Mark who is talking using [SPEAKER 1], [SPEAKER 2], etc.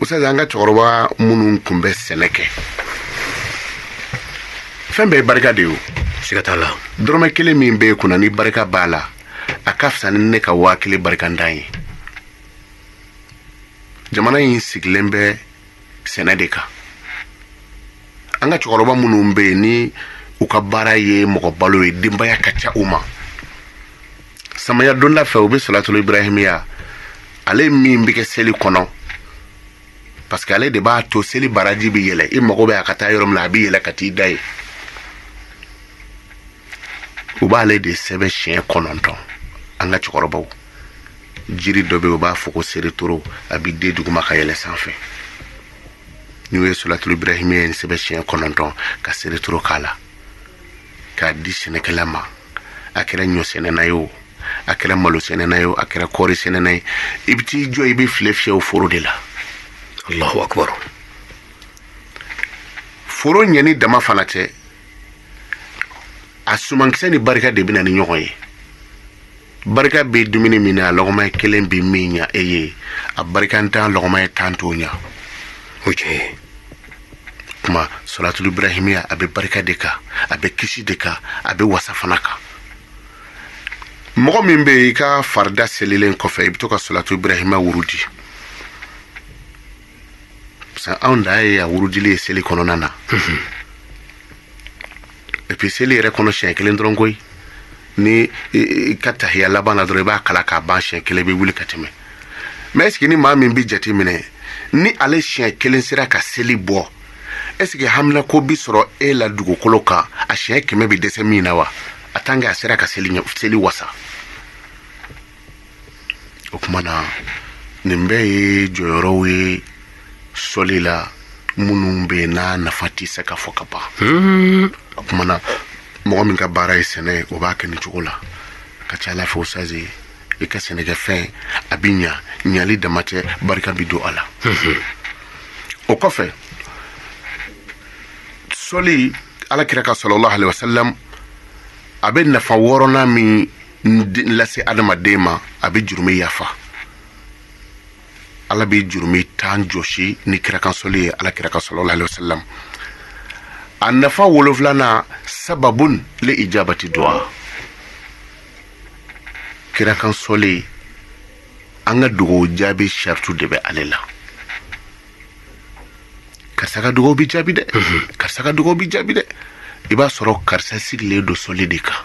[SPEAKER 1] Ustaz, an ka cɛkɔrɔba minnu tun bɛ sɛnɛ kɛ, fɛn bɛɛ ye barika de ye o.
[SPEAKER 2] Siga t'a la.
[SPEAKER 1] Dɔrɔmɛ kelen min bɛ e kunna, ni barika b'a la, a ka fisa ni ne ka 1000 barikantan ye. Jamana in sigilen bɛ sɛnɛ de kan. An ka cɛkɔrɔba minnu bɛ yen, ni u ka baara ye mɔgɔ balo ye, denbaya ka ca u ma, samaya donda fɛ, u bɛ salatulu ibrahimiya, ale min bɛ kɛ seli kɔnɔ, parce que ale de b'a to seli baraji bɛ yɛlɛ. I mago bɛ a ka taa yɔrɔ min na, a bɛ yɛlɛ ka t'i da yen. U b'ale de sɛbɛn siɲɛ 9. An ka cɛkɔrɔbaw, jiri dɔ bɛ yen, u b'a fɔ ko seretoro, a bɛ den duguma ka yɛlɛ sanfɛ. N'u ye salatulu ibrahimiya in sɛbɛn siɲɛ 9 ka seretoro k'a la k'a di sɛnɛkɛla ma, a kɛra ɲɔ sɛnɛna ye o, a kɛra malo sɛnɛna ye o, a kɛra kɔɔri sɛnɛna ye, i bɛ t'i jɔ, i bɛ file fiyɛ o foro de la.
[SPEAKER 2] Allahu akbar.
[SPEAKER 1] Foro ɲɛni dama fana tɛ, a sumankisɛ ni barika de bɛ na ni ɲɔgɔn ye. Barika bɛ dumuni min na, a lɔgɔma kelen bɛ min ɲa e ye, a barikantan lɔgɔma 10 t'o ɲa.
[SPEAKER 2] O tiɲɛ ye.
[SPEAKER 1] Kuma salatulu ibrahimiya, a bɛ barika de kan, a bɛ kisi de kan, a bɛ wasa fana kan. Mɔgɔ min bɛ yen, i ka farida selilen kɔfɛ, i bɛ to ka salatu ibrahima wurudi, parce que anw da ye a wurudili ye seli kɔnɔna na. Et puis seli yɛrɛ kɔnɔ, siɲɛ kelen dɔrɔn koyi. Ni i ka tahiya laban na dɔrɔn, i b'a kala k'a ban siɲɛ kelen, i bɛ wuli ka tɛmɛ. Mais est ce que ni maa min bɛ jate minɛ, ni ale siɲɛ kelen sera ka seli bɔ, est ce que haminako bi sɔrɔ e la dugukolo kan, a siɲɛ 100 bɛ dɛsɛ min na wa? A tant que a sera ka seli, seli wasa. O tuma na, nin bɛɛ ye jɔyɔrɔw ye sɔli la, minnu bɛ yen n'a nafa tɛ se ka fɔ ka ban. O tuma na, mɔgɔ min ka baara ye sɛnɛ ye, o b'a kɛ nin cogo la. Ka ca ala fɛ, o saze i ka sɛnɛkɛfɛn, a bɛ ɲa. Ɲali dama tɛ, barika bɛ don a la. O kɔfɛ, sɔli ala kira ka sallallahu alaihi wasallam, a bɛ nafa wɔɔrɔnan min lase adamaden ma, a bɛ jurumi yafa. Ala bɛ jurumi 10 jɔsi ni kirakan sɔli ye ala kira ka sallallahu alaihi wasallam. A nafa wolonfilanan, sababun li ijabati du'a. Kirakan sɔli, an ka dugawu jaabi saritu de bɛ ale la. Karisa ka dugawu bɛ jaabi dɛ, karisa ka dugawu bɛ jaabi dɛ. I b'a sɔrɔ karisa sigilen don sɔli de kan.